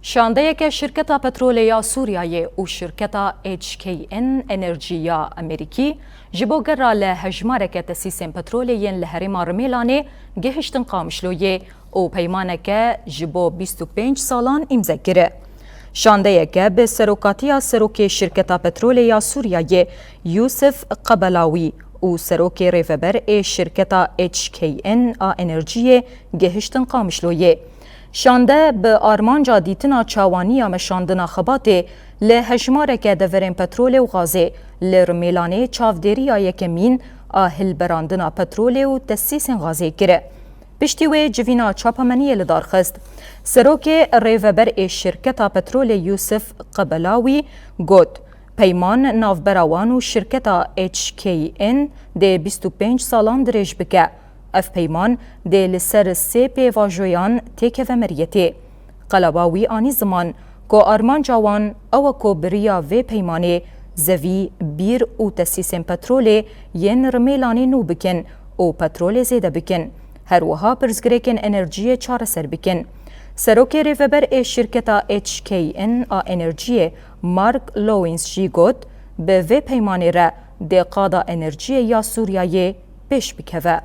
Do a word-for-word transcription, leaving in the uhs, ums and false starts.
Şandeyeke Şirketa Petrolê ya Sûriyeyê û şirketa H K N Energy ya Amerîkî ji bo gera li hejmareke tesîsên petrolê yên li herêma Rimêlanê gihiştin Qamişloyê û peymaneke ji bo bîst û pênc salan îmze kir. Şandeyeke bi serokatiya serokê Şirketa Petrolê ya Sûriyeyê Yusuf Qebelawî û serokê rêveber ê şirketa H K N a enerjiyê gihiştin Qamişloyê. Şande bi armanca dîtina çawaniya meşandina xebatê li hejmareke deverên petrolê û gazê li Rimêlanê çavdêriya yekemîn a hilberandina petrolê û tesîsên gazê kir. Piştî wê civîna çapemeniyê li dar xist. Serokê rêveber ê şirketa petrolê Yusuf Qebelawî got, peyman navbera wan û şirketa H K N dê bîst û pênc salan dirêj bike. Ev peyman dê li ser sê pêvajoyan têkeve meriyetê. Qelaba wî anî ziman ku armanca wan ew e ku bi riya vê peymanê zevî, bîr û tesîsên petrolê yên Rimêlanê nû bikin û petrolê zêde bikin. Her wiha pirsgirêkên enerjiyê çareser bikin. Serokê rêveber ê şirketa H K N a enerjiyê Mark Lowins jî got, bi vê peymanê re dê qada enerjiyê ya Sûriyeyê pêş bikeve.